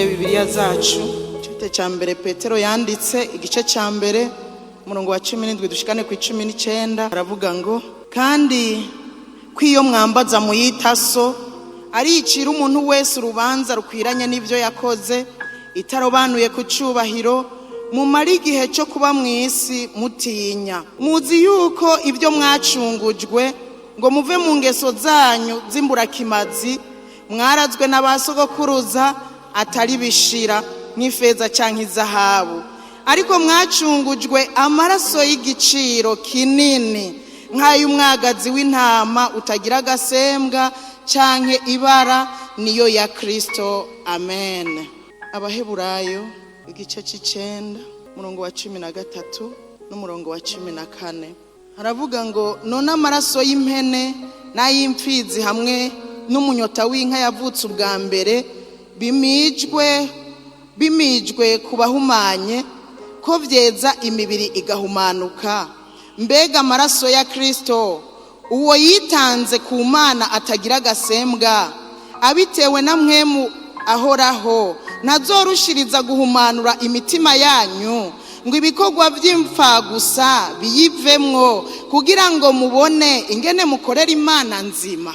Twugurure Bibiliya zacu, igice cya mbere Petero yanditse, igice cya mbere, umurongo wa 17 dushikane ku 19. Aravuga ngo: "Kandi ko iyo mwambaza muyita so, aricira umuntu wese urubanza rukwiranye n'ibyo yakoze, itarobanuye ku cyubahiro, mumare igihe cyo kuba mu isi mutinya. Muzi yuko ibyo mwacungujwe ngo muve mu ngeso zanyu z'imburakimazi mwarazwe n'abasogokuruza, atari bishira nk'ifeza cyangwa izahabu, ariko mwacungujwe amaraso y'igiciro kinini nk'ay'umwagazi w'intama utagira agasembwa canke ibara, niyo ya Kristo." Amen. Abaheburayo igice c'icenda, umurongo wa 13 n'umurongo wa 14, haravuga ngo: "None amaraso y'impene n'ay'imfizi hamwe n'umunyota w'inka yavutse ubwa mbere bimijwe ku bahumanye, ko vyeza imibiri igahumanuka, mbega amaraso ya Kristo, uwo yitanze ku Mana atagira agasembwa abitewe na Mpwemu ahoraho, ntazorushiriza guhumanura imitima yanyu ngo ibikorwa by'imfagusa biyivemwo, kugira ngo mubone ingene mukorera Imana nzima?"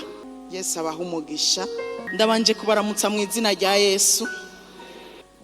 Yesu abaha umugisha. Ndabanje kubaramutsa mu izina rya Yesu.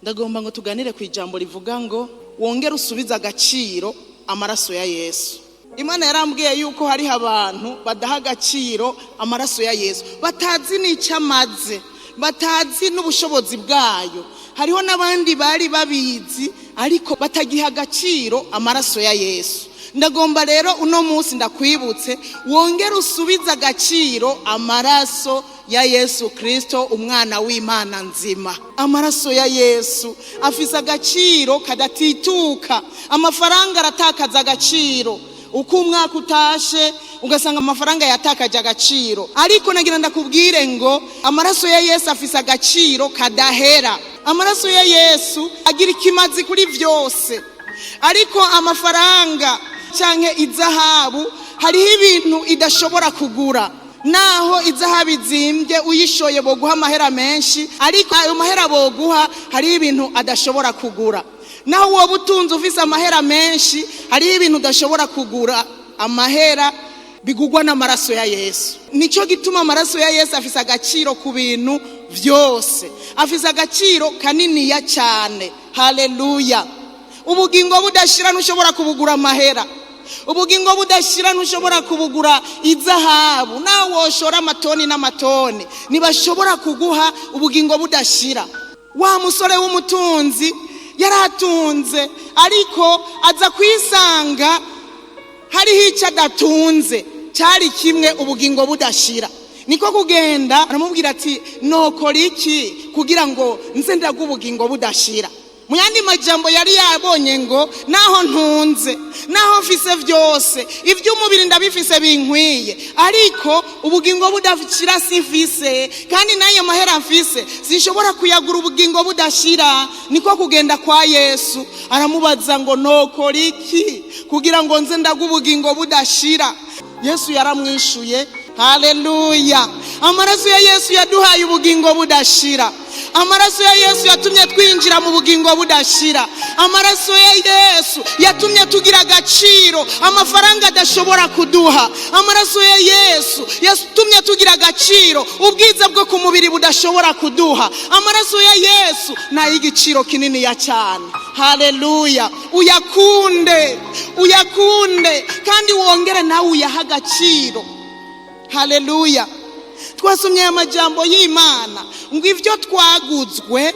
Ndagomba ngo tuganire ku ijambo rivuga ngo: "Wongere usubize agaciro amaraso ya Yesu." Imana yarambwiye yuko hariho abantu badaha agaciro amaraso ya Yesu, batazi n'icyo amaze, batazi n'ubushobozi bwayo. Hariho n'abandi bari babizi ariko batagiha agaciro amaraso ya Yesu. Ndagomba rero uno munsi ndakwibutse wongere usubize agaciro amaraso ya Yesu Kristo, umwana w'Imana nzima. Amaraso ya Yesu afise agaciro kadatituka. Amafaranga aratakaza agaciro uko umwaka utashe, ugasanga amafaranga yatakaje agaciro, ariko nagira ndakubwire ngo amaraso ya Yesu afise agaciro kadahera. Amaraso ya Yesu agira ikimazi kuri byose, ariko amafaranga canke izahabu hariho ibintu idashobora kugura. Naho izahabu izimbye, uyishoye boguha amahera menshi, ariko ayo mahera boguha hariho ibintu adashobora kugura. Naho woba utunze, ufise amahera menshi, hariho ibintu udashobora kugura amahera, bigugwa n'amaraso ya Yesu. Nicyo gituma amaraso ya Yesu afise agaciro ku bintu byose, afise agaciro kaniniya cyane. Haleluya! Ubugingo budashira ntushobora kubugura amahera. Ubugingo budashira ntushobora kubugura izahabu. Nawe woshora amatoni n'amatoni, ntibashobora kuguha ubugingo budashira. Wa musore w'umutunzi yaratunze, ariko aza kwisanga hariho icyo adatunze cyari kimwe, ubugingo budashira. Niko kugenda aramubwira ati: "Nokora iki kugira ngo nze ndaguhe ubugingo budashira?" Mu yandi majambo, yari yabonye ngo naho ntunze, naho mfise byose, iby'umubiri ndabifise binkwiye, ariko ubugingo budashira simfise, kandi n'ayo mahera mfise sinshobora kuyagura ubugingo budashira. Niko kugenda kwa Yesu, aramubaza ngo: "Nokora iki kugira ngo nze ndaguhe ubugingo budashira?" Yesu yaramwishuye. Haleluya! Amaraso ya Yesu yaduhaye ubugingo budashira. Amaraso ya Yesu yatumye twinjira mu bugingo budashira. Amaraso ya Yesu yatumye tugira agaciro amafaranga adashobora kuduha. Amaraso ya Yesu yatumye tugira agaciro ubwiza bwo ku mubiri budashobora kuduha. Amaraso ya Yesu ni ay'igiciro kininiya cyane. Haleluya! Uyakunde, uyakunde, kandi wongere nawe uyahe agaciro. Haleluya! Twasomye aya majambo y'Imana ngo ibyo twaguzwe,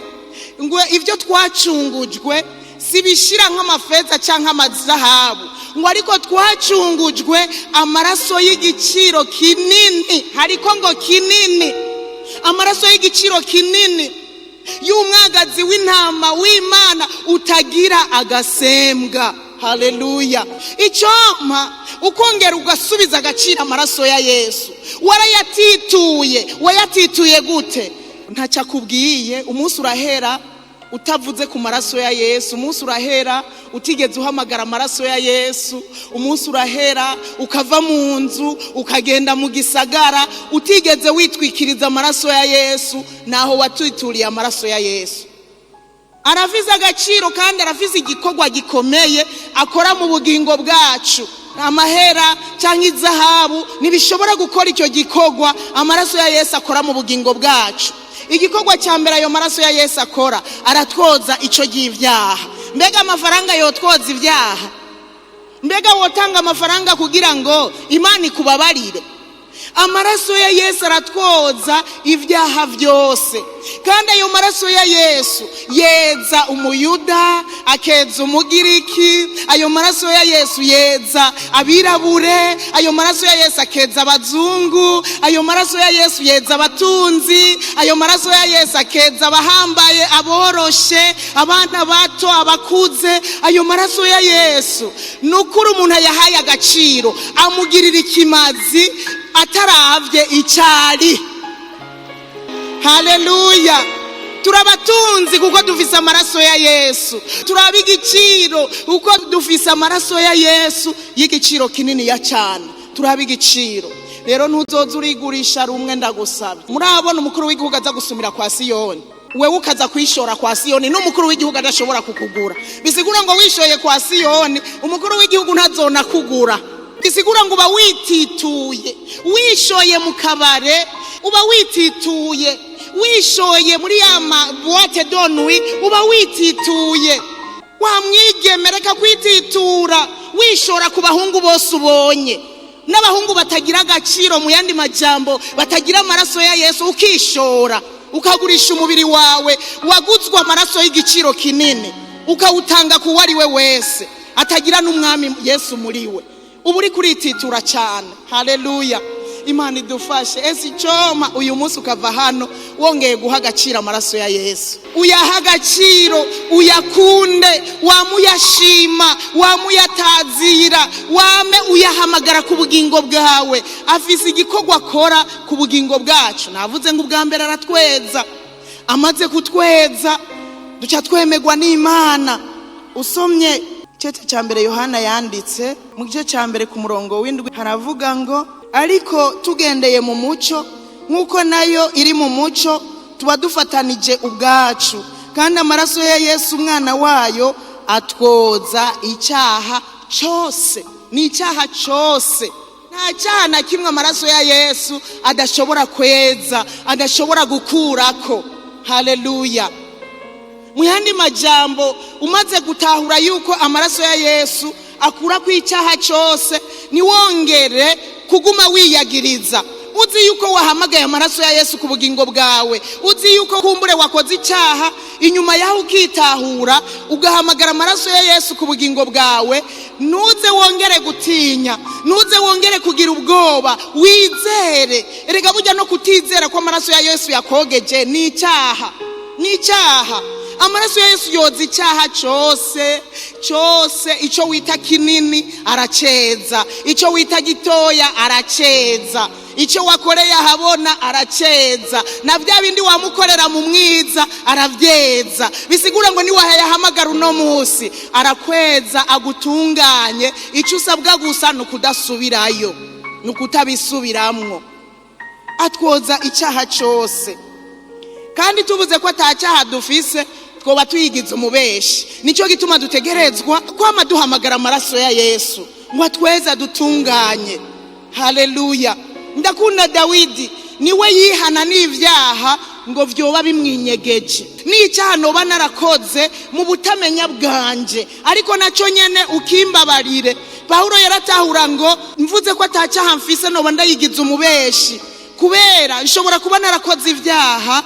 ngo ibyo twacungujwe si bishira nk'amafeza cyangwa amazahabu, ngo ariko twacungujwe amaraso y'igiciro kinini, hariko ngo kinini, amaraso y'igiciro kinini y'umwagazi w'intama w'Imana utagira agasembwa. Haleluya! Icyompa ukongera ugasubiza agaciro amaraso ya Yesu. Warayatituye. Wayatituye gute? Ntacyo akubwiye. Umunsi urahera utavuze ku maraso ya Yesu, umunsi urahera utigeze uhamagara amaraso ya Yesu, umunsi urahera ukava mu nzu ukagenda mu gisagara utigeze witwikiriza amaraso ya Yesu, naho watituriye amaraso ya Yesu. Arafise agaciro kandi arafise igikorwa gikomeye akora mu bugingo bwacu. Amahera cyangwa izahabu ntibishobora gukora icyo gikorwa amaraso ya Yesu akora mu bugingo bwacu. Igikorwa cya mbere ayo maraso ya Yesu akora, aratwoza icyo y'ibyaha. Mbega amafaranga yotwoza ibyaha? Mbega wotanga amafaranga kugira ngo Imana ikubabarire? Amaraso ya Yesu aratwoza ibyaha byose. Kandi ayo maraso ya Yesu yeza Umuyuda, akeza Umugiriki. Ayo maraso ya Yesu yeza abirabure. Ayo maraso ya Yesu akeza abazungu. Ayo maraso ya Yesu yeza abatunzi. Ayo maraso ya Yesu akeza abahambaye, aboroshe, abana bato, abakuze. Ayo maraso ya Yesu, ni ukuri, umuntu ayahaye agaciro amugirira ikimazi ataravye icari. Haleluya! Turabatunzi kuko dufise amaraso ya Yesu. Turaba igiciro kuko dufise amaraso ya Yesu y'igiciro kinini ya cyane. Turaba igiciro. Rero ntuzoze urigurisha rumwe, ndagusabye. Murabona umukuru w'igihugu aza gusumira kwa Siyoni, wewe ukaza kwishora kwa Siyoni, n'umukuru w'igihugu adashobora kukugura. Bisigura ngo wishoye kwa Siyoni, umukuru w'igihugu ntazona kugura. Bisigura ngo uba witituye wishoye mu kabare, uba witituye wishoye muri ya ma boîte de nuit, uba witituye. Wa mwigeme, reka kwititura wishora ku bahungu bose ubonye, n'abahungu batagira agaciro, mu yandi majambo batagira amaraso ya Yesu, ukishora, ukagurisha umubiri wawe waguzwe amaraso y'igiciro kinini, ukawutanga ku uwo ari we wese atagira n'Umwami Yesu muri we. Uba uri kurititura cyane. Haleluya! Imana idufashe. Ese icoma uyu munsi ukava hano wongeye guha agaciro amaraso ya Yesu? Uyaha agaciro, uyakunde, wamuyashima, wamuyatazira, wame uyahamagara ku bugingo bwawe. Afise igikorwa akora ku bugingo bwacu. Navuze ngo ubwa mbere aratweza. Amaze kutweza, duca twemerwa n'Imana. Usomye igice cya mbere Yohana yanditse, mu gice cya mbere ku murongo w'7, haravuga ngo: "Ariko tugendeye mu mucyo nk'uko nayo iri mu mucyo, tuba dufatanije ubwacu, kandi amaraso ya Yesu umwana wayo atwoza icyaha cyose." Ni icyaha cyose. Nta cyaha na kimwe amaraso ya Yesu adashobora kweza, adashobora gukurako. Haleluya! Mu yandi majambo, umaze gutahura yuko amaraso ya Yesu akura ku icyaha cyose, ntiwongere kuguma wiyagiriza. Uzi yuko wahamagaye amaraso ya Yesu ku bugingo bwawe, uzi yuko kumbure wakoze icyaha, inyuma yaho ukitahura, ugahamagara amaraso ya Yesu ku bugingo bwawe, ntuze wongere gutinya, ntuze wongere kugira ubwoba, wizere. Erega burya no kutizera ko amaraso ya Yesu yakogeje ni icyaha, ni icyaha. Amaraso ya Yesu yoza icyaha cyose cyose. Icyo wita kinini araceza, icyo wita gitoya araceza, icyo wakoreye ahabona araceza, na bya bindi wamukorera mu mwiza arabyeza. Bisigura ngo niwayahamagara uno munsi, arakweza agutunganye. Icyo usabwa gusa ni ukudasubirayo, ni ukutabisubiramwo. Atwoza icyaha cyose. Kandi tubuze ko atacyaha dufise, twoba tuyigize umubeshi. Nicyo gituma dutegerezwa kwama duhamagara amaraso ya Yesu ngo atweze, dutunganye. Haleluya! Ndakunda Dawidi, niwe yihana n'ibyaha ngo vyoba bimwinyegeje: "N'icyaha noba narakoze mu butamenya bwanje, ariko nacyo nyene ukimbabarire." Pawulo yaratahura ngo: "Mvuze ko atacyaha mfise, noba ndayigize umubeshi, kubera nshobora kuba narakoze ibyaha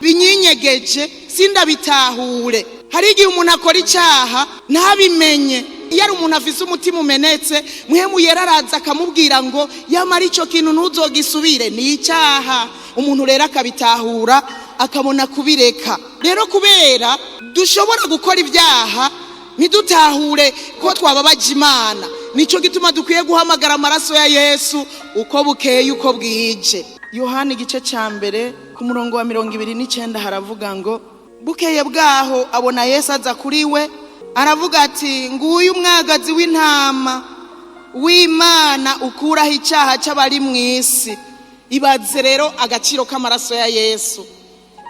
binyinyegeje sindabitahure." Hari igihe umuntu akora icyaha ntabimenye. Iyo ari umuntu afise umutima umenetse, Mpwemu Yera araza akamubwira ngo: "Yamara icyo kintu ntuzogisubire, ni icyaha." Umuntu rero akabitahura, akabona kubireka. Rero kubera dushobora gukora ibyaha ntidutahure ko twababaje Imana, nicyo gituma dukwiye guhamagara amaraso ya Yesu uko bukeye, uko bwije. Yohani igice cya 1 ku murongo wa 29 haravuga ngo: "Bukeye bwaho abona Yesu aza kuri we, aravuga ati: 'Nguyu umwagazi w'intama w'Imana ukuraho icyaha cy'abari mu isi.'" Ibaze rero agaciro k'amaraso ya Yesu.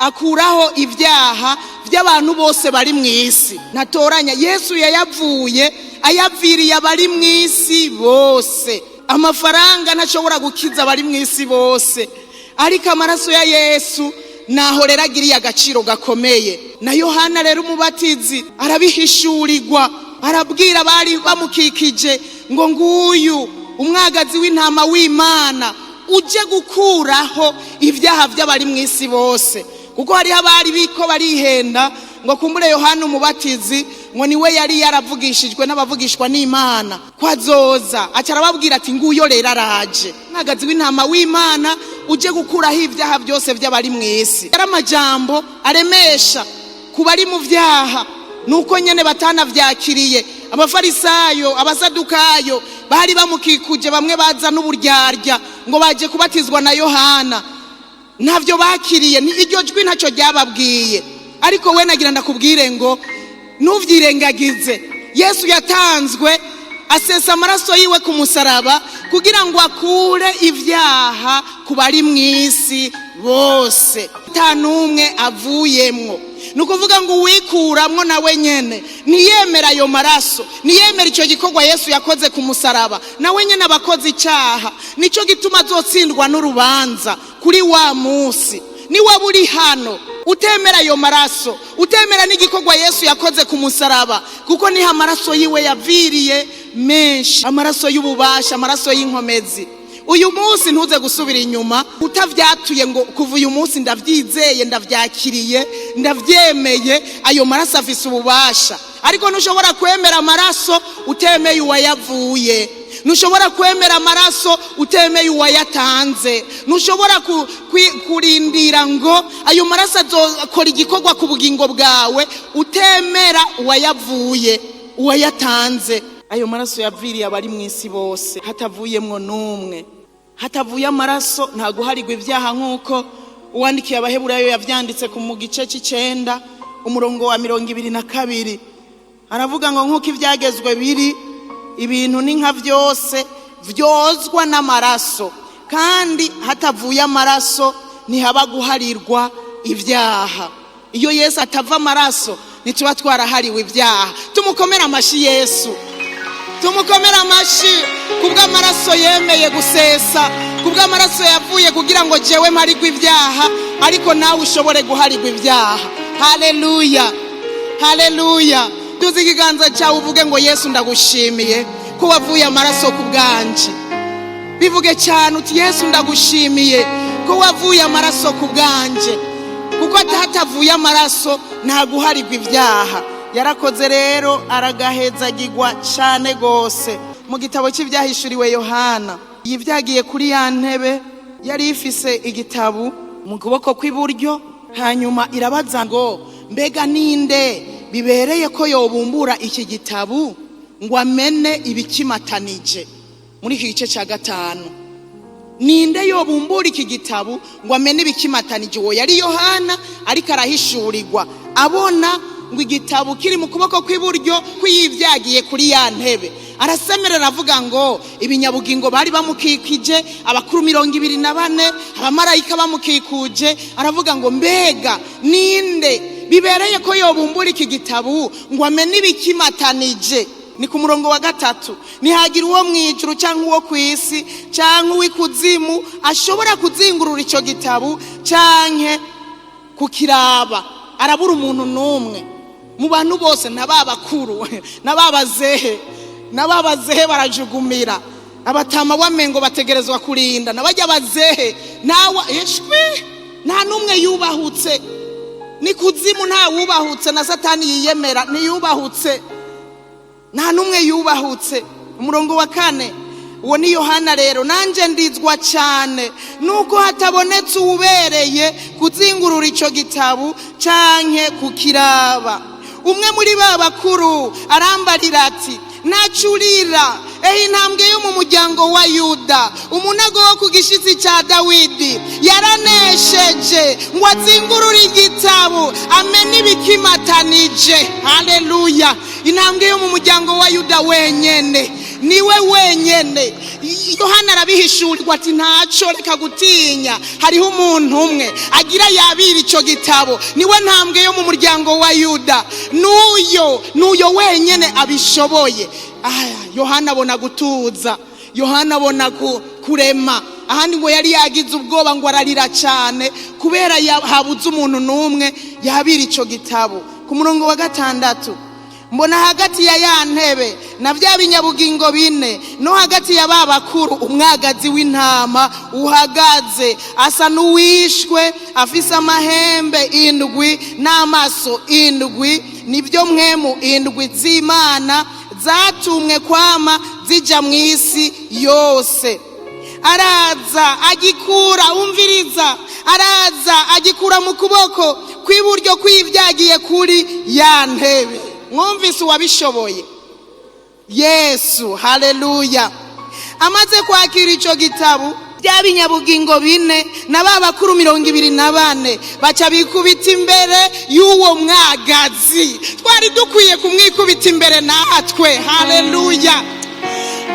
Akuraho ibyaha by'abantu bose bari mu isi, ntatoranya. Yesu yayavuye, ayaviriye abari mu isi bose. Amafaranga ntashobora gukiza abari mu isi bose, ariko amaraso ya Yesu naho rero agiriye agaciro gakomeye. Na Yohana rero Umubatizi arabihishurirwa, arabwira abari bamukikije ngo: "Nguyu umwagazi w'intama w'Imana uje gukuraho ibyaha by'abari mu isi bose." Kuko hariho abari biko barihenda ngo kumbure Yohana Umubatizi ngo niwe yari yaravugishijwe n'abavugishwa n'Imana ko azoza. Aca arababwira ati: "Nguyo rero araje, umwagazi w'intama w'Imana uje gukuraho ibyaha byose by'abari mu isi." Yari amajambo aremesha ku bari mu byaha, nuko nyene batanavyakiriye. Abafarisayo, Abasadukayo bari bamukikuje, bamwe baza n'uburyarya ngo baje kubatizwa na Yohana, ntavyo bakiriye. Ni iryo jwi ntacyo ryababwiye. Ariko we nagira ndakubwire ngo ntuvyirengagize: Yesu yatanzwe, asesa amaraso yiwe ku musaraba kugira ngo akure ibyaha ku bari mu isi bose, ata n'umwe avuyemwo. Ni ukuvuga ngo uwikuramwo nawe nyene ntiyemera ayo maraso, ntiyemera icyo gikorwa Yesu yakoze ku musaraba, nawe nyene aba akoze icyaha. Nicyo gituma azotsindwa n'urubanza kuri wa munsi. Niwaba uri hano utemera ayo maraso, utemera n'igikorwa Yesu yakoze ku musaraba, kuko niho amaraso yiwe yaviriye menshi, amaraso y'ububasha, amaraso y'inkomezi, uyu munsi ntuze gusubira inyuma utavyatuye ngo: "Kuva uyu munsi ndavyizeye, ndavyakiriye, ndavyemeye, ayo maraso afise ububasha." Ariko ntushobora kwemera amaraso utemeye uwayavuye, ntushobora kwemera amaraso utemeye uwayatanze, ntushobora kurindira ngo ayo maraso azokora igikorwa ku bugingo bwawe utemera uwayavuye, uwayatanze. Ayo maraso yaviriye abari mu isi bose, hatavuyemwo n'umwe. Hatavuye amaraso nta guharirwa ibyaha, nk'uko uwandikiye Abaheburayo yavyanditse ku mu gice c'icenda, umurongo wa 22. Aravuga ngo nk'uko ibyagezwe biri, ibintu ni nka byose vyozwa n'amaraso, kandi hatavuye amaraso ntihaba guharirwa ibyaha. Iyo Yesu atava amaraso ntituba twarahariwe ibyaha. Tumukomere amashi Yesu, tumukomere amashi kubw'amaraso yemeye gusesa, kubw'amaraso yavuye kugira ngo jewe mparirwe ibyaha, ariko nawe ushobore guharirwa ibyaha. Haleluya, haleluya! Tuzi ikiganza cyawe, uvuge ngo: "Yesu, ndagushimiye ko wavuye amaraso ku bwanje." Bivuge cyane uti: "Yesu, ndagushimiye ko wavuye amaraso ku bwanje." Kuko hatavuye amaraso nta guharirwa ibyaha. Yarakoze rero, aragahezagirwa cyane rwose. Mu gitabo cy'Ibyahishuriwe Yohana, yibyagiye kuri ya ntebe yari ifise igitabu mu kuboko kw'iburyo, hanyuma irabaza ngo: "Mbega ninde bibereye ko yobumbura iki gitabu ngo amene ibikimatanije?" Muri iki gice cya gatanu, ninde yobumbura iki gitabu ngo amene ibikimatanije? Uwo yari Yohana, ariko arahishurirwa, abona ngo igitabo kiri mu kuboko kw'iburyo kw'iyibyagiye kuri ya ntebe. Arasemerera, avuga ngo ibinyabugingo bari bamukikije, abakuru 24, abamarayika bamukikuje, aravuga ngo: "Mbega ninde bibereye ko yobumbura iki gitabu ngo amene ibikimatanije?" Ni ku murongo wa 3. Ntihagira uwo mu ijuru cyangwa uwo ku isi cyangwa uw'ikuzimu ashobora kuzingurura icyo gitabu cyangwa kukiraba. Arabura umuntu n'umwe mu bantu bose, na ba bakuru, na ba bazehe, na ba bazehe barajugumira. Abatama wamengo bategerezwa kurinda, nabajya bazehe nawe ishwi, nta n'umwe yubahutse. Ni kuzimu nta wubahutse, na Satani yiyemera ntiyubahutse, nta n'umwe yubahutse. Umurongo wa 4, uwo ni Yohana rero: "Nanjye ndizwa cyane nuko hatabonetse uwubereye kuzingurura icyo gitabu canke kukiraba. Umwe muri ba bakuru arambarira ati: 'Ntacurira, ehe Intambwe yo mu muryango wa Yuda, umunago wo ku gishyitsi cya Dawidi, yaranesheje ngo azingurure igitabo, amene ibikimatanije.'" Haleluya! Intambwe yo mu muryango wa Yuda wenyene, niwe wenyene. Yohana arabihishurirwa ati: "Ntaco, reka gutinya, hariho umuntu umwe agira yabira ico gitabo, niwe ntambwe yo mu muryango wa Yuda, n'uyo n'uyo wenyene abishoboye." Aya, Yohana abona gutuza, Yohana abona kurema. Ahandi ngo yari yagize ubwoba, ngo ararira cyane kubera habuze umuntu n'umwe yabira ico gitabo. Ku murongo wa 6: "Mbona hagati ya ya ntebe na bya binyabugingo bine no hagati ya ba bakuru umwagazi w'intama uhagaze, asa n'uwishwe, afise amahembe indwi n'amaso indwi, nibyo mpwemu indwi z'Imana zatumwe kwama zija mu isi yose. Araza agikura," umviriza, "araza agikura mu kuboko kw'iburyo kw'ibyagiye kuri ya ntebe." Mwumvise uwabishoboye? Yesu, haleluya! "Amaze kwakira icyo gitabo, bya binyabugingo bine na ba bakuru 24 baca bikubita imbere y'uwo mwagazi." Twari dukwiye kumwikubita imbere natwe, haleluya!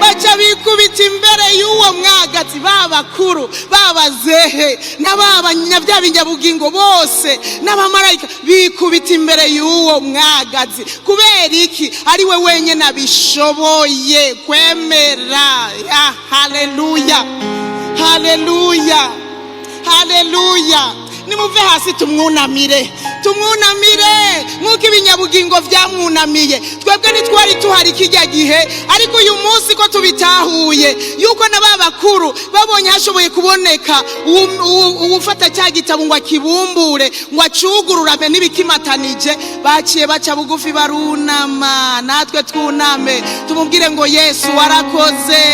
Baca bikubita imbere y'uwo mwagazi, ba bakuru, ba bazehe na bya binyabugingo bose n'abamarayika bikubita imbere y'uwo mwagazi. Kubera iki? Ari we wenyine abishoboye kwemera. Ya, haleluya, haleluya, haleluya! Nimuve hasi tumwunamire, tumwunamire nk'uko ibinyabugingo byamwunamiye. Twebwe ntitwari tuhari kijya gihe, ariko uyu munsi ko tubitahuye yuko na ba bakuru babonye hashoboye kuboneka uwufata cya gitabo ngo akibumbure, ngo acugururame n'ibikimatanije, baciye baca bugufi barunama. Natwe twuname tumubwire ngo: "Yesu, warakoze,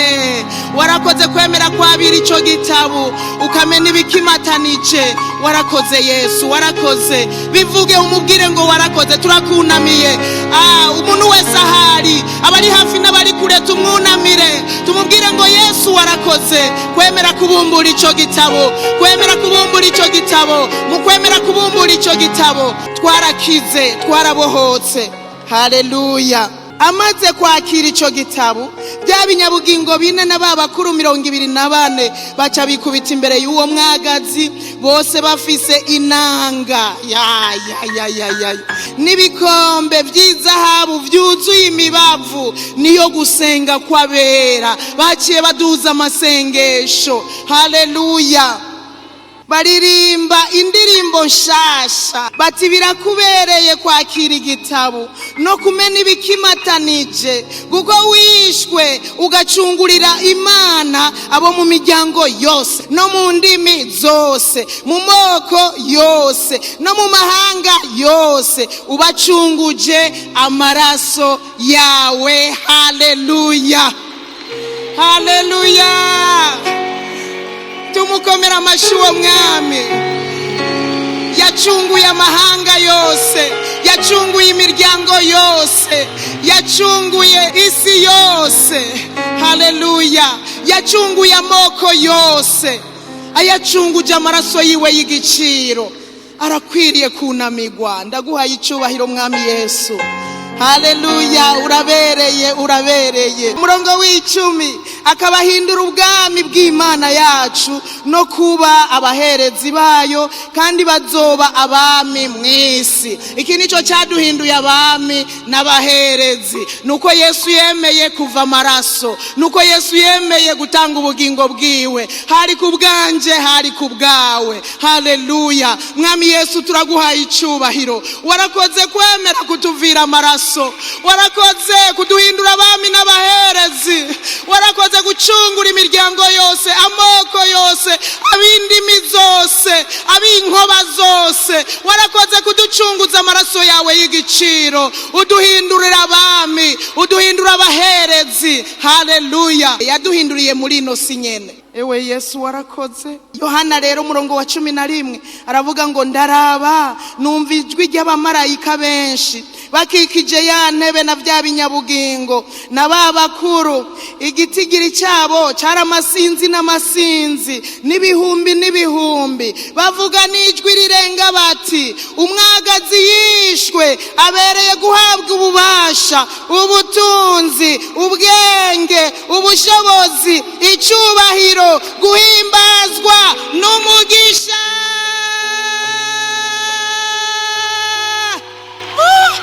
warakoze kwemera kwabira icyo gitabo ukamena ibikimatanije. Warakoze Yesu, warakoze." Bivuge, umubwire ngo: "Warakoze, turakunamiye." Ah, umuntu wese ahari, abari hafi n'abari kure, tumwunamire, tumubwire ngo: "Yesu, warakoze kwemera kubumbura icyo gitabo, kwemera kubumbura icyo gitabo. Mu kwemera kubumbura icyo gitabo twarakize, twarabohotse." Haleluya! "Amaze kwakira icyo gitabo, bya binyabugingo bine na ba bakuru 24 baca bikubita imbere y'uwo mwagazi, bose bafise inanga ya ya ya ya ya n'ibikombe by'izahabu byuzuye imibavu, niyo gusenga kw'abera." Baciye baduza amasengesho, haleluya! Baririmba indirimbo nshasha bati: "Birakubereye kwakira igitabo no kumena ibikimatanije, kuko wishwe ugacungurira Imana abo mu miryango yose no mu ndimi zose, mu moko yose no mu mahanga yose, ubacunguje amaraso yawe." Haleluya, haleluya! Tumukomera amashyi uwo mwami yacunguye amahanga yose, yacunguye imiryango yose, yacunguye isi yose, haleluya! Yacunguye amoko yose, ayacunguje amaraso yiwe y'igiciro. Arakwiriye kunamigwa. Ndaguhaye icyubahiro, Mwami Yesu, haleluya! Urabereye, urabereye. Umurongo w'10: "Akabahindura ubwami bw'Imana yacu no kuba abaherezi bayo, kandi bazoba abami mu isi." Iki nicyo cyaduhinduye abami n'abaherezi, nuko Yesu yemeye kuva amaraso, nuko Yesu yemeye gutanga ubugingo bwiwe. Hari ku bwanje, hari ku bwawe, haleluya! Mwami Yesu, turaguhaye icyubahiro. Warakoze kwemera kutuvira amaraso, warakoze kuduhindura abami n'abaherezi, warakoze gucungura imiryango yose, amoko yose, ab'indimi zose, ab'inkoba zose. Warakoze kuducunguza amaraso yawe y'igiciro, uduhindurira abami, uduhindura abaherezi, haleluya! Yaduhinduriye muri ino si nyene. Ewe Yesu, warakoze. Yohana rero umurongo wa 11 aravuga ngo: "Ndaraba, numva ijwi ry'abamarayika benshi bakikije ya ntebe na bya binyabugingo na ba bakuru. Igitigiri cyabo cyari amasinzi n'amasinzi n'ibihumbi n'ibihumbi. Bavuga n'ijwi rirenga bati: 'Umwagazi yishwe abereye guhabwa ububasha, ubutunzi, ubwenge, ubushobozi, icyubahiro, guhimbazwa n'umugisha.'" Ah!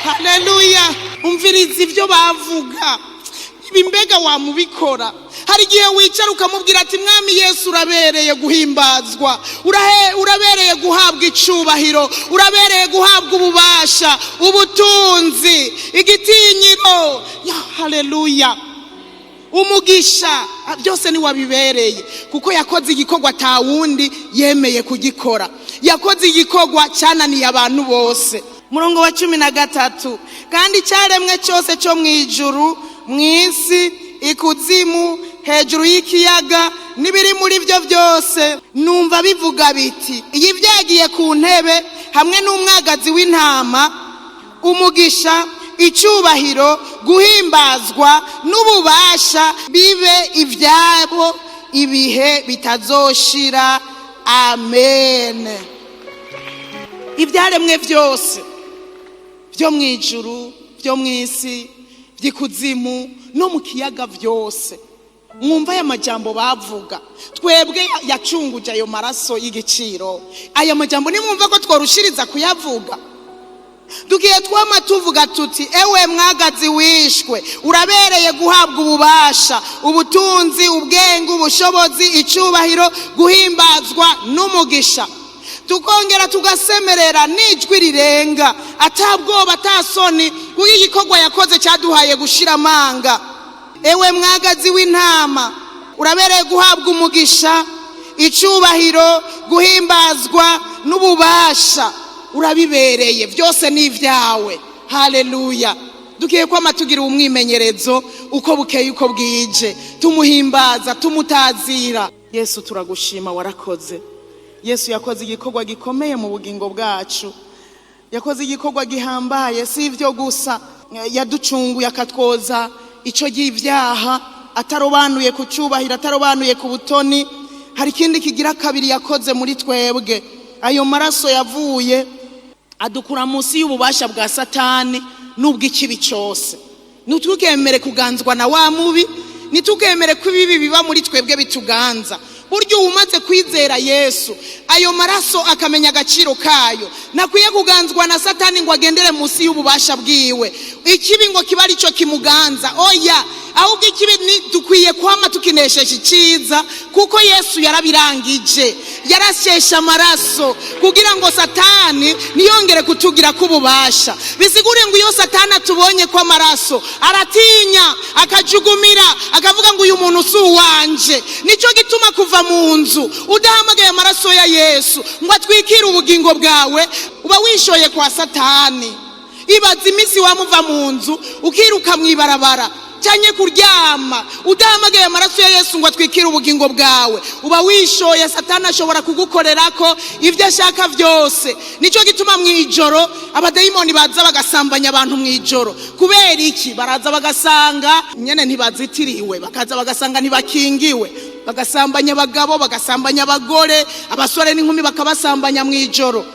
Haleluya! Umviriza ibyo bavuga. Ibi mbega wamubikora? Hari igihe wicara ukamubwira ati: "Mwami Yesu, urabereye guhimbazwa, urabereye guhabwa icubahiro, urabereye guhabwa ububasha, ubutunzi, igitinyiro." Ya, haleluya! Umugisha, byose niwabibereye, kuko yakoze igikorwa atawundi yemeye kugikora. Yakoze igikorwa cyananiye abantu bose. Murongo wa 13: "Kandi icyaremwe cyose cyo mu ijuru, mu isi, ikuzimu, hejuru y'ikiyaga n'ibiri muri byo byose, numva bivuga biti: 'Iyi byagiye ku ntebe hamwe n'umwagazi w'intama umugisha, icyubahiro, guhimbazwa n'ububasha bibe ibyabo ibihe bitazoshira. Amen.'" Ibyaremwe byose byo mu ijuru, byo mu isi, by'ikuzimu no mu kiyaga, byose, mwumva aya majambo bavuga. Twebwe yacunguje ayo maraso y'igiciro, aya majambo nimwumva ko tworushiriza kuyavuga. Tugiye twama tuvuga tuti: "Ewe mwagazi wishwe, urabereye guhabwa ububasha, ubutunzi, ubwenge, ubushobozi, icyubahiro, guhimbazwa n'umugisha." Tukongera tugasemerera n'ijwi rirenga, atabwoba, atasoni, kuko igikorwa yakoze cyaduhaye gushira amanga. "Ewe mwagazi w'intama, urabereye guhabwa umugisha, icyubahiro, guhimbazwa n'ububasha. Urabibereye, byose ni ibyawe." Haleluya! Dukwiye kwama tugira umwimenyerezo uko bukeye, uko bwije, tumuhimbaza, tumutazira. Yesu, turagushima, warakoze. Yesu yakoze igikorwa gikomeye mu bugingo bwacu, yakoze igikorwa gihambaye. Si ibyo gusa, yaducunguye akatwoza icyo ry'ibyaha, atarobanuye ku cyubahiro, atarobanuye ku butoni. Hari ikindi kigira kabiri yakoze muri twebwe. Ayo maraso yavuye adukura munsi y'ububasha bwa Satani n'ubw'ikibi cyose. Ntitukemere kuganzwa na wa mubi, ntitukemere ko ibibi biba muri twebwe bituganza. Burya umaze kwizera Yesu, ayo maraso akamenya agaciro kayo, ntakwiye kuganzwa na Satani ngo agendere munsi y'ububasha bwiwe, ikibi ngo kiba aricyo kimuganza. Oya, ahubwo ikibi dukwiye kwama tukinesheje icyiza, kuko Yesu yarabirangije, yarasheshe amaraso kugira ngo Satani ntiyongere kutugira k'ububasha. Bisigure ngo iyo Satani atubonye ko amaraso, aratinya, akajugumira, akavuga ngo: "Uyu muntu si uwanje." Nicyo gituma kuva mu nzu udahamagaye amaraso ya Yesu ngo atwikire ubugingo bwawe, uba wishoye kwa Satani. Ibaza iminsi wamuva mu nzu ukiruka mu ibarabara cyane kuryama udahamagaye amaraso ya Yesu ngo atwikire ubugingo bwawe, uba wishoye. Satani ashobora kugukorera ko ibyo ashaka byose. Nicyo gituma mu ijoro abadayimoni baza bagasambanya abantu mu ijoro. Kubera iki? Baraza bagasanga nyine ntibazitiriwe, bakaza bagasanga ntibakingiwe, bagasambanya abagabo, bagasambanya abagore, abasore n'inkumi bakabasambanya mu ijoro.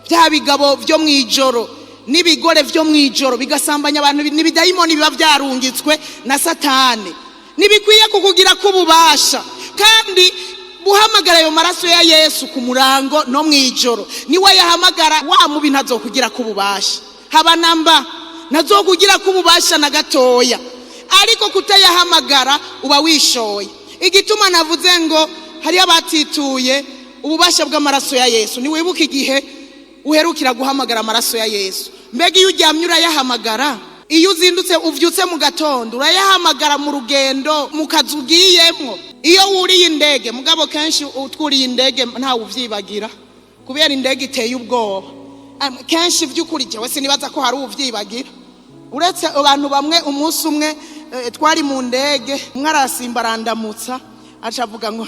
Bya bigabo byo mu ijoro n'ibigore byo mu ijoro bigasambanya abantu, n'ibidayimoni biba byarungitswe na Satani. Ntibikwiye kukugira k'ububasha. Kandi guhamagara ayo maraso ya Yesu ku murango no mu ijoro, niwe yahamagara, wa mubi ntazokugira k'ububasha, haba namba, ntazokugira k'ububasha na gatoya. Ariko kutayahamagara uba wishoye. Igituma navuze ngo hariyo abatituye ububasha bw'amaraso ya Yesu: ntiwibuke igihe uherukira guhamagara amaraso ya Yesu. Mbega iyo uryamye urayahamagara? Iyo uzindutse, ubyutse mu gatondo, urayahamagara? Mu rugendo, mu kazi ugiyemo, iyo wuriye indege? Mugabo kenshi utwuriye indege ntawe ubyibagira, kubera indege iteye ubwoba kenshi. By'ukuri jyewe sinibaza ko hari ubyibagira, uretse abantu bamwe. Umunsi umwe twari mu ndege, umwe arasimba arandamutsa. Aca avuga ngo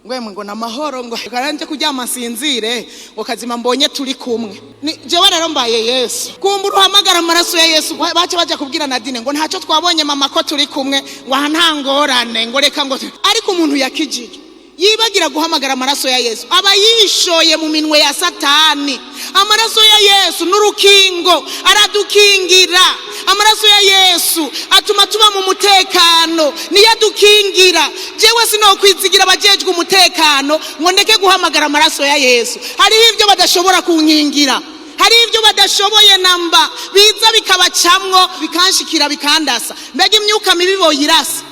ngwemwe ngo namahoro, ngo karanje kuryama nsinzire, ngo kazima mbonye turi kumwe. Jewe rero mbaye Yesu, kumbura uhamagara amaraso ya Yesu. Baca baja kubwira Nadine ngo ntacyo twabonye mama, ko turi kumwe, ngo aha nta ngorane, ngo reka ngo. Ariko umuntu yakijije yibagira guhamagara amaraso ya Yesu, aba yishoye mu minwe ya Satani. Amaraso ya Yesu n'urukingo, aradukingira. Amaraso ya Yesu atuma tuba mu mutekano, niyo adukingira. Jewe sinokwizigira abajejwe umutekano ngo ndeke guhamagara amaraso ya Yesu. Hariho ibyo badashobora kunkingira, hari ibyo badashoboye namba, biza bikabacamwo, bikanshikira, bikandasa. Mbega imyuka mibi boyirasa,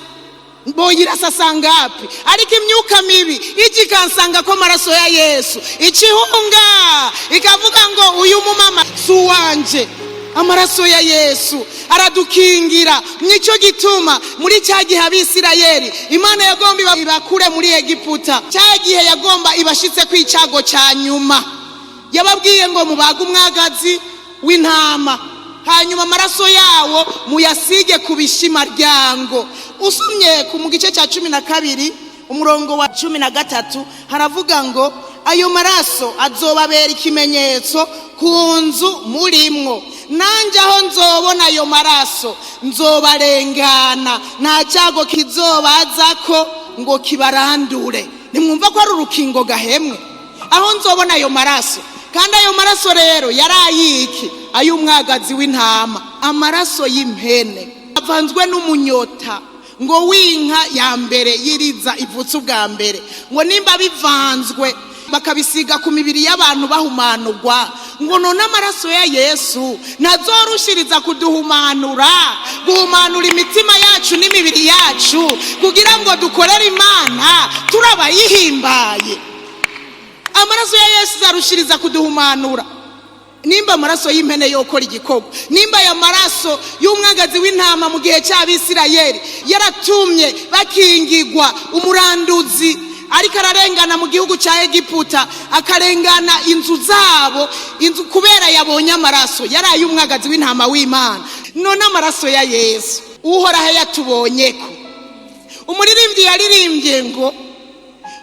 boyirasa sangapi? Ariko imyuka mibi ijya ikansanga ko amaraso ya Yesu, ikihunga, ikavuga ngo uyu mumama si uwanje. Amaraso ya Yesu aradukingira. Nicyo gituma muri cya gihe Abisirayeli Imana yagomba ibakure muri Egiputa, cya gihe yagomba ibashitse ku icyago cya nyuma, yababwiye ngo mubage umwagazi w'intama, hanyuma amaraso yawo muyasige ku bishimaryango. Usomye ku mu gice cya 12 umurongo wa 13, haravuga ngo ayo maraso azobabera ikimenyetso ku nzu murimwo, nanjye aho nzobona ayo maraso nzobarengana, nta cyago kizobazako ngo kibarandure. Nimwumva ko ari urukingo gahemwe. Aho nzobona ayo maraso. Kandi ayo maraso rero yari ayiki? Ay'umwagazi w'intama, amaraso y'impene avanzwe n'umunyota ngo w'inka ya mbere yiriza ivutse ubwa mbere, ngo nimba bivanzwe bakabisiga ku mibiri y'abantu bahumanurwa, ngo none amaraso ya Yesu ntazorushiriza kuduhumanura, guhumanura imitima yacu n'imibiri yacu, kugira ngo dukorere Imana turabayihimbaye? Amaraso ya Yesu azarushiriza kuduhumanura. Nimba amaraso y'impene yokora igikorwa, nimba aya maraso y'umwagazi w'intama mu gihe cy'Abisirayeli yaratumye bakingigwa umuranduzi ariko ararengana mu gihugu cya Egiputa, akarengana inzu zabo, inzu kubera yabonye amaraso yari ay'umwagazi w'intama w'Imana, none amaraso ya Yesu Uhoraho yatubonye ko, umuririmbyi yaririmbye ngo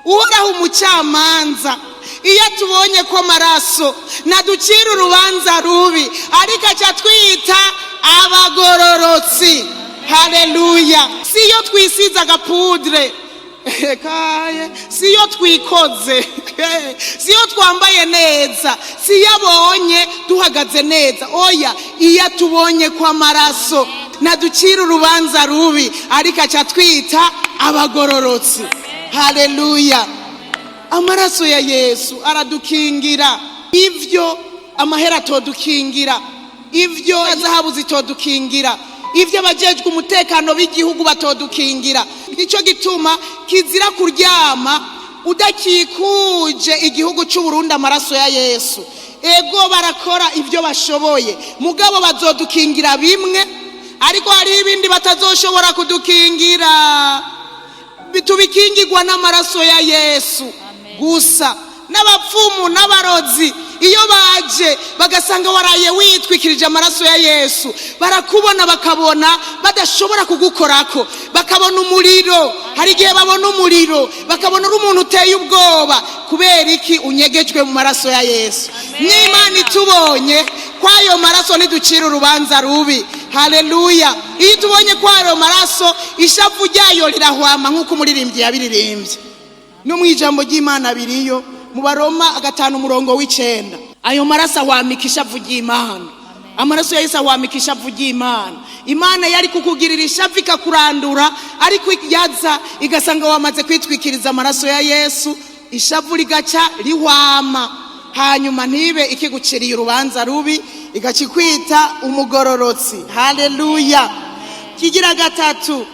Uhoraho umucamanza iyo atubonye ko amaraso ntaducira urubanza rubi, ariko aca twita abagororotsi. Haleluya! Si iyo twisize agapudre kaye, si iyo twikoze, si iyo twambaye neza, si iyo abonye duhagaze neza. Oya, iyo atubonye ko amaraso ntaducira urubanza rubi, ariko aca twita abagororotsi. Haleluya! Amaraso ya Yesu aradukingira ivyo amahera atodukingira, ivyo zahabu zitodukingira, ivyo abajejwe umutekano b'igihugu batodukingira. Nicyo gituma kizira kuryama udakikuje igihugu cy'u Burundi amaraso ya Yesu. Ego, barakora ibyo bashoboye, mugabo bazodukingira bimwe, ariko hariho ibindi batazoshobora kudukingira. Tubikingirwa n'amaraso ya Yesu gusa. N'abapfumu n'abarozi iyo baje bagasanga waraye witwikirije amaraso ya Yesu, barakubona, bakabona badashobora kugukorako, bakabona umuriro. Hari igihe babona umuriro, bakabona uri umuntu uteye ubwoba. Kubera iki? Unyegejwe mu maraso ya Yesu. N'Imana itubonye kw'ayo maraso ntiducira urubanza rubi. Haleluya! Iyo tubonye kw'ayo maraso, ishavu ryayo rirahwama, nk'uko umuririmbyi yabiririmbye. No mu ijambo ry'Imana biriyo, mu Baroma 5 umurongo w'9. Ayo maraso ahwamika ishavu ry'Imana. Amaraso ya Yesu ahwamika ishavu ry'Imana. Imana yari kukugirira ishavu ikakurandura, ariko yaza igasanga wamaze kwitwikiriza amaraso ya Yesu, ishavu rigaca rihwama, hanyuma ntibe ikiguciriye urubanza rubi, igaca ikwita umugororotsi. Haleluya! Kigira gatatu,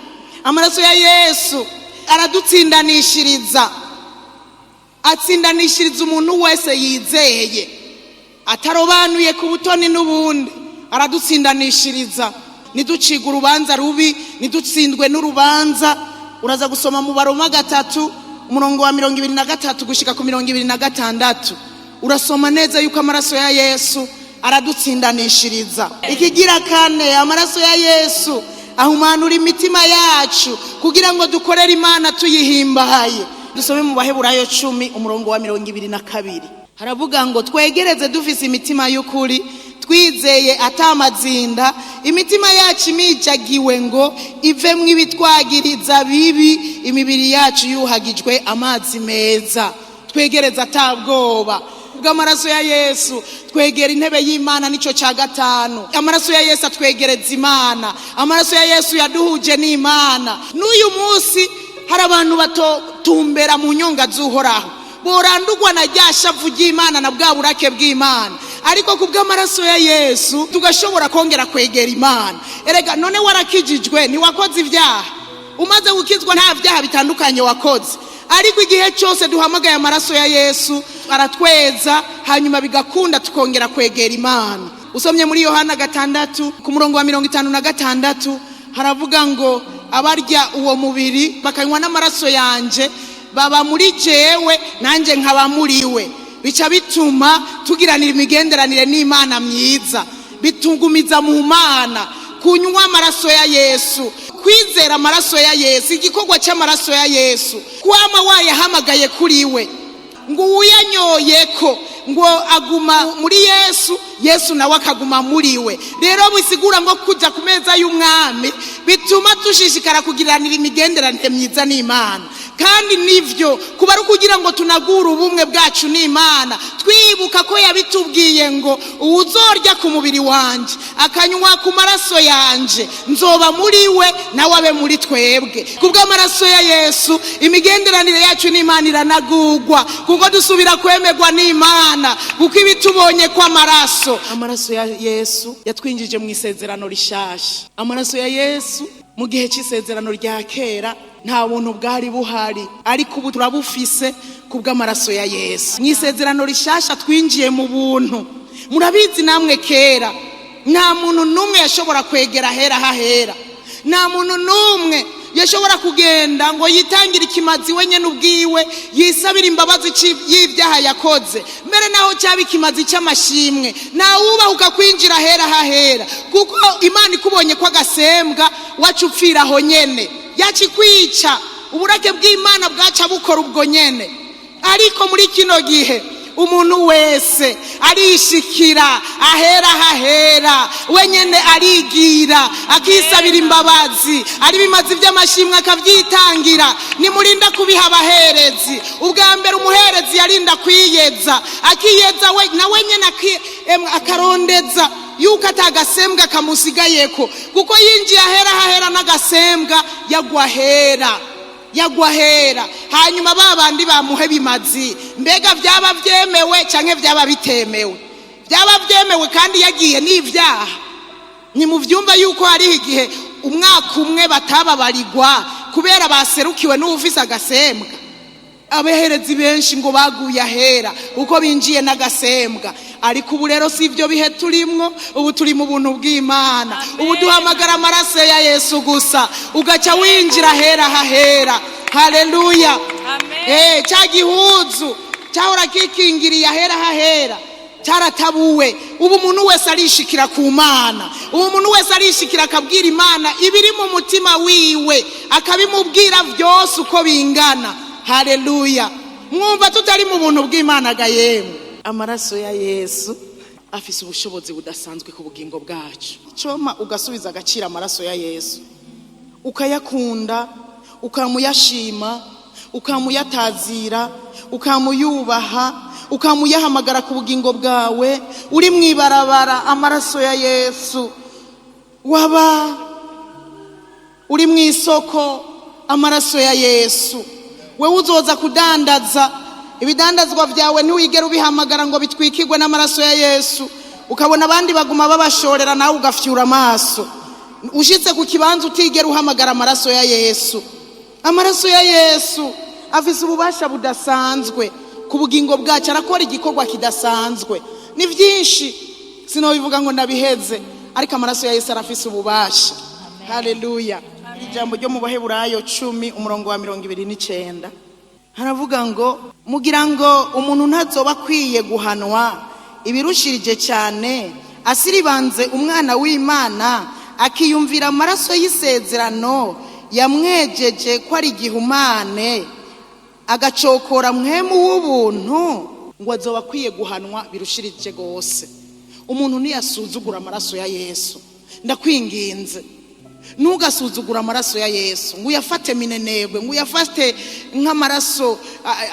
amaraso ya Yesu aradutsindanishiriza. Atsindanishiriza umuntu wese yizeye atarobanuye ku butoni n'ubundi. Aradutsindanishiriza, ntiducige urubanza rubi, ntidutsindwe n'urubanza. Uraza gusoma mu Baroma 3 umurongo wa 23 gushika ku 26, urasoma neza yuko amaraso ya Yesu aradutsindanishiriza. Ikigira kane, amaraso ya Yesu Ahumanura imitima yacu kugira ngo dukorere Imana tuyihimbaye. Dusome mu Baheburayo 10, umurongo wa 22. Haravuga ngo twegereze dufise imitima y'ukuri, twizeye atamazinda, imitima yacu imijagiwe ngo ivemwo ibitwagiriza bibi, imibiri yacu yuhagijwe amazi meza. Twegereze atabwoba bw'amaraso ya Yesu, twegera intebe y'Imana. Nicyo cya gatanu: amaraso ya Yesu atwegereza Imana. Amaraso ya Yesu yaduhuje n'Imana. N'uyu munsi hari abantu batotumbera mu nyonga z'Uhoraho, borandurwa na rya shavu ry'Imana na bwa burake bw'Imana, ariko ku bw'amaraso ya Yesu tugashobora kongera kwegera Imana. Erega none warakijijwe, ntiwakoze ibyaha? Umaze gukizwa, nta byaha bitandukanye wakoze? Ariko igihe cyose duhamagaye amaraso ya Yesu, aratweza, hanyuma bigakunda tukongera kwegera Imana. Usomye muri Yohana 6, ku murongo wa 56, haravuga ngo abarya uwo mubiri bakanywa n'amaraso yanje baba muri jewe, nanjye nkaba muri we. Bica bituma tugiranira imigenderanire n'Imana myiza, bitugumiza mu Mana. Kunywa amaraso ya Yesu, kwizera amaraso ya Yesu, igikorwa cy'amaraso ya Yesu, kwama wayahamagaye kuri we, ngo uyanyoye ko ngo aguma muri Yesu, Yesu nawe akaguma muri we. Rero bisigura ngo kujya ku meza y'Umwami bituma dushishikara kugiranira imigenderanire myiza n'Imana. Kandi nivyo kuba ari ukugira ngo tunagure ubumwe bwacu n'Imana, twibuka ko yabitubwiye ngo uwuzorya ku mubiri wanje akanywa ku maraso yanje, nzoba muri we, nawe abe muri twebwe. Kubw'amaraso ya Yesu, imigenderanire yacu n'Imana iranagurwa, kuko dusubira kwemerwa n'Imana, kuko ibitubonye ko amaraso ya Yesu yatwinjije mu isezerano rishasha. Amaraso ya Yesu, mu gihe cy'isezerano rya kera nta buntu bwari buhari, ariko ubu turabufise ku bw'amaraso ya Yesu. Mu isezerano rishasha twinjiye mu buntu. Murabizi namwe, kera nta muntu n'umwe yashobora kwegera ahera hahera, nta muntu n'umwe yashobora kugenda ngo yitangire ikimazi wenyine ubwiwe, yisabire imbabazi y'ibyaha yakoze. Mbere naho cyaba ikimazi cy'amashimwe, ntawubahuka kwinjira ahera hahera, kuko Imana ikubonye ko agasembwa, waca upfira aho nyene, yakikwica. Uburake bw'Imana bwaca bukora ubwo nyene. Ariko muri kino gihe umuntu wese arishikira ahera hahera wenyene, arigira akisabira imbabazi, ari bimazi by'amashimwe akabyitangira. Nimurinda kubiha abaherezi. Ubwa mbere umuherezi yarinda kwiyeza, akiyeza we na wenyene, akarondeza yuko atagasembwa kamusigayeko, kuko yinjiye ahera hahera n'agasembwa, yagwa ahera, yagwa hera. Hanyuma ba bandi bamuhe bimazi, mbega byaba byemewe cyangwa byaba bitemewe? Byaba byemewe kandi yagiye n'ibyaha. Ni mu byumva yuko hariho igihe umwaka umwe batababarirwa kubera baserukiwe n'uwufise agasembwa. Abaherezi benshi ngo baguye ahera uko binjiye n'agasembwa. Ariko ubu rero si ibyo bihe turimwo. Ubu turi mu buntu bw'Imana. Ubu duhamagara amaraso ya Yesu gusa, ugaca winjira ahera hahera. Haleluya! Amen. Cya gihuzu cyahora kikingiriye ahera hahera cyaratabuwe. Ubu umuntu wese arishikira ku Mana. Ubu umuntu wese arishikira akabwira Imana ibiri mu mutima wiwe, akabimubwira byose uko bingana. Haleluya! Mwumva tutari mu buntu bw'Imana ga yemwe? Amaraso ya Yesu afise ubushobozi budasanzwe ku bugingo bwacu. Icoma ugasubiza agaciro amaraso ya Yesu, ukayakunda, ukamuyashima, ukamuyatazira, ukamuyubaha, ukamuyahamagara ku bugingo bwawe. Uri mu ibarabara, amaraso ya Yesu. Waba uri mu isoko, amaraso ya Yesu. Wewe uzoza kudandaza ibidandazwa byawe, ntiwigere ubihamagara ngo bitwikirwe n'amaraso ya Yesu. Ukabona abandi baguma babashorera, nawe ugafyura amaso. Ushitse ku kibanza utigera uhamagara amaraso ya Yesu. Amaraso ya Yesu afise ububasha budasanzwe ku bugingo bwacu, arakora igikorwa kidasanzwe. Ni byinshi, sinobivuga ngo ndabiheze, ariko amaraso ya Yesu arafise ububasha. Haleluya! Ijambo ryo mu Baheburayo 10, umurongo wa 29, haravuga ngo mugira ngo umuntu ntazoba akwiye guhanwa ibirushirije cyane asiribanze umwana w'Imana. Akiyumvira amaraso y'isezerano yamwejeje ko ari igihumane, agacokora Mpwemu w'ubuntu, ngo azoba akwiye guhanwa birushirije rwose. Umuntu ntiyasuzugura amaraso ya Yesu. Ndakwinginze, ntugasuzugure amaraso ya Yesu ngo uyafate minenegwe, ngo uyafate nk'amaraso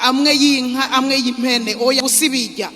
amwe y'inka, amwe y'impene. Oya, usibijya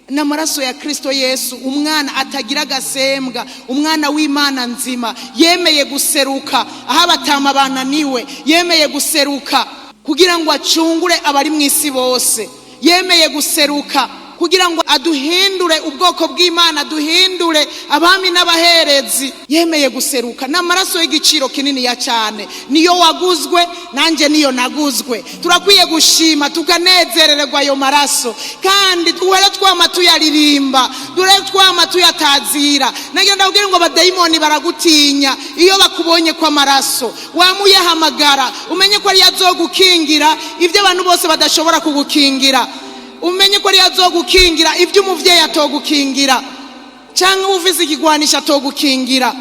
ni amaraso ya Kirisito Yesu, umwana atagira agasembwa, umwana w'Imana nzima, yemeye guseruka aho abatama bananiwe, yemeye guseruka kugira ngo acungure abari mu isi bose, yemeye guseruka kugira ngo aduhindure ubwoko bw'Imana, aduhindure abami n'abaherezi. Yemeye guseruka n'amaraso y'igiciro kinini ya cyane. Niyo waguzwe, nanjye niyo naguzwe. Turakwiye gushima, tukanezerererwa ayo maraso, kandi duhere twama tuyaririmba, duhere twama tuyatazira. Nagira ndabwira ngo abadayimoni baragutinya iyo bakubonye ko amaraso wamuyahamagara. Umenye ko ariyo azogukingira ibyo abantu bose badashobora kugukingira. Umenye ko ariyo azogukingira ibyo umubyeyi atogukingira, cyangwa ufise ikigwanisho atogukingira.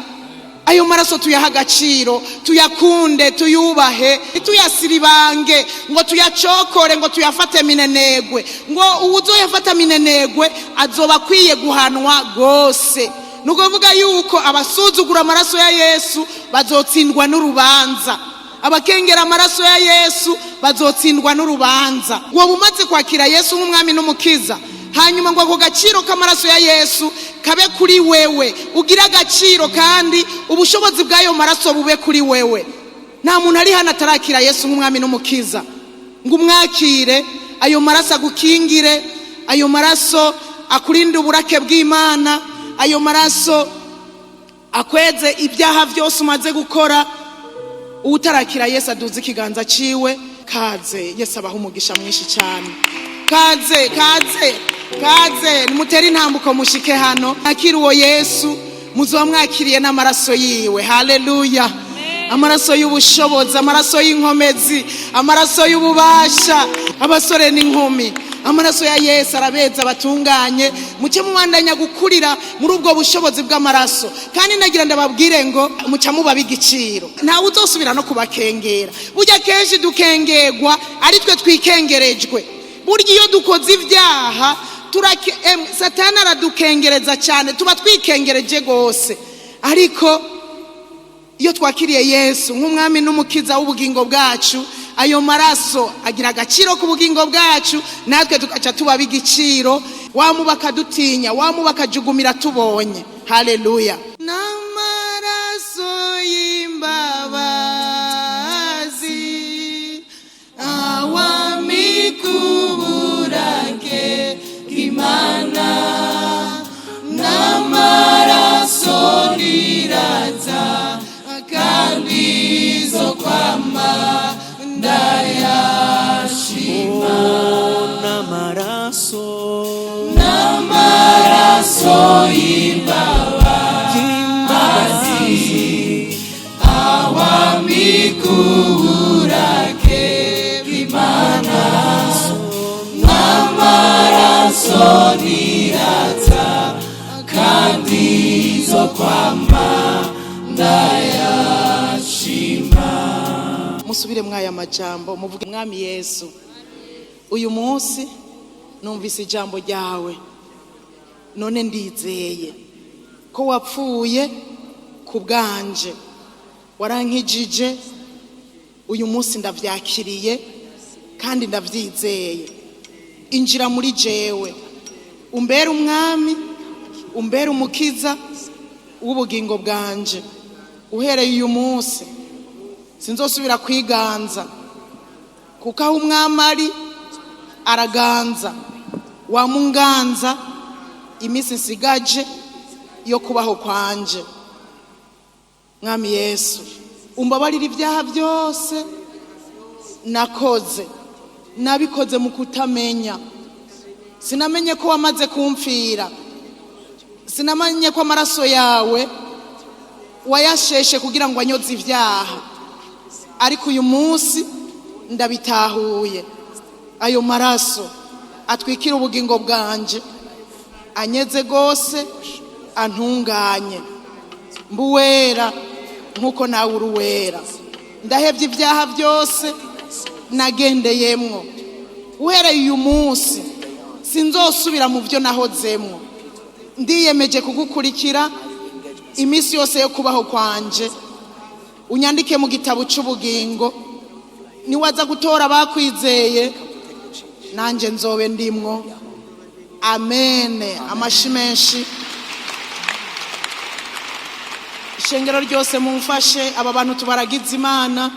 Ayo maraso tuyaha agaciro, tuyakunde, tuyubahe, ntituyasiribange ngo tuyacokore, ngo tuyafate minenegwe. Ngo uwuzoyafata minenegwe azoba akwiye guhanwa rwose. Ni ukuvuga yuko abasuzugura amaraso ya Yesu bazotsindwa n'urubanza, abakengera amaraso ya Yesu bazotsindwa n'urubanza. Wowe umaze kwakira Yesu nk'umwami n'umukiza, hanyuma ngo ako gaciro k'amaraso ya Yesu kabe kuri wewe, ugire agaciro kandi ubushobozi bw'ayo maraso bube kuri wewe. Nta muntu ari hano atarakira Yesu nk'umwami n'umukiza, ngo umwakire, ayo maraso agukingire, ayo maraso akurinde uburake bw'Imana, ayo maraso akweze ibyaha byose umaze gukora. Utarakira Yesu aduze ikiganza ciwe. Kaze, Yesu abaha umugisha mwinshi cyane. Kaze, kaze, kaze, nimutere intambuko mushike hano, mwakire uwo Yesu. Muzoba mwakiriye n'amaraso yiwe. Haleluya! Amaraso y'ubushobozi, amaraso y'inkomezi, amaraso y'ububasha. Abasore n'inkumi, amaraso ya Yesu arabeza, batunganye. Muce mubandanya gukurira muri ubwo bushobozi bw'amaraso. Kandi nagira ndababwire ngo muca muba igiciro, ntawe uzosubira no kubakengera. Burya kenshi dukengerwa ari twe twikengerejwe. Burya iyo dukoze ibyaha, Satani aradukengereza cyane, tuba twikengereje rwose. Ariko iyo twakiriye Yesu nk'umwami n'umukiza w'ubugingo bwacu, ayo maraso agira agaciro ku bugingo bwacu, natwe tugaca tuba igiciro. Wamuba akadutinya, wamuba akajugumira tubonye. Haleluya! N'amaraso y'imbabazi awamikuburake bw'Imana, n'amaraso niraza kandi zo kwama ndayashima. N'amaraso. N'amaraso y'imbabazi awamikuburake bw'Imana, n'amaraso niraza kandi zo kwama ndayashima. Musubire mwaya majambo, muvuge: "Mwami Yesu, uyu munsi numvise ijambo ryawe, none ndizeye ko wapfuye ku bwanje, warankijije. Uyu munsi ndavyakiriye kandi ndavyizeye. Injira muri jewe, umbere umwami, umbere umukiza w'ubugingo bwanje. Uhereye uyu munsi sinzosubira kwiganza, kuko aho umwami ari araganza. Wamunganza iminsi nsigaje yo kubaho kwanje. Mwami Yesu, umbabarire ibyaha byose nakoze. Nabikoze mu kutamenya, sinamenye ko wamaze kumfira, sinamenye ko amaraso yawe wayasheshe kugira ngo anyoze ibyaha. Ariko uyu munsi ndabitahuye. Ayo maraso atwikira ubugingo bwanje, anyeze rwose, antunganye." Mbuwera nk'uko nawe uri uwera. Ndahebye ibyaha byose nagendeyemwo. Uhereye uyu munsi sinzosubira mu byo nahozemwo. Ndiyemeje kugukurikira iminsi yose yo kubaho kwanje. Unyandike mu gitabo cy'ubugingo. Niwaza gutora abakwizeye, nanjye nzobe ndimwo. Amen. Amashi menshi. Ishengero ryose mumfashe aba bantu tubaragize Imana,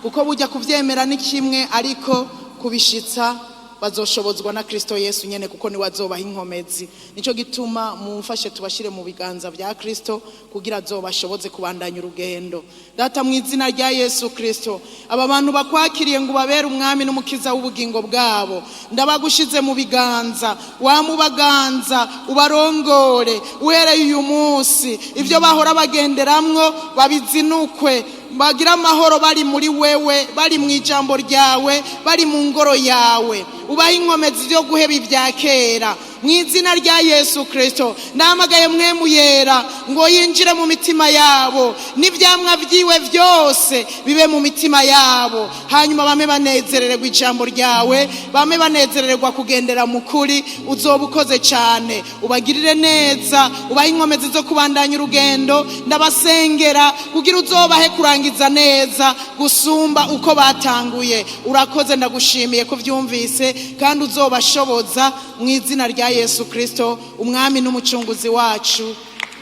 kuko bujya kubyemera ni kimwe, ariko kubishitsa bazoshobozwa na Kristo Yesu nyene, kuko niwe azobaha inkomezi. Nico gituma mumfashe tubashire mu biganza bya Kristo kugira azobashoboze kubandanya urugendo. Data, mu izina rya Yesu Kristo, aba bantu bakwakiriye ngo ubabere umwami n'umukiza w'ubugingo bwabo, ndabagushize mu biganza. Wamubaganza ubarongore uhereye uyu munsi. Ibyo bahora bagenderamwo babizinukwe, bagira amahoro bari muri wewe, bari mu ijambo ryawe, bari mu ngoro yawe. Ubahe inkomezi zo guheba ibya kera mu izina rya Yesu Kristo. Ndahamagaye Mpwemu Yera ngo yinjire mu mitima yabo, n'ibyamwa byiwe byose bibe mu mitima yabo, hanyuma bame banezerererwa ijambo ryawe, bame banezerererwa kugendera mu kuri. Uzoba ukoze cyane. Ubagirire neza, ubahe inkomezi zo kubandanya urugendo. Ndabasengera kugira uzobahe kurangiza neza gusumba uko batanguye. Urakoze, ndagushimiye ko byumvise kandi uzobashoboza, mu izina rya Yesu Kristo, umwami n'umucunguzi wacu.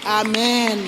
Amen.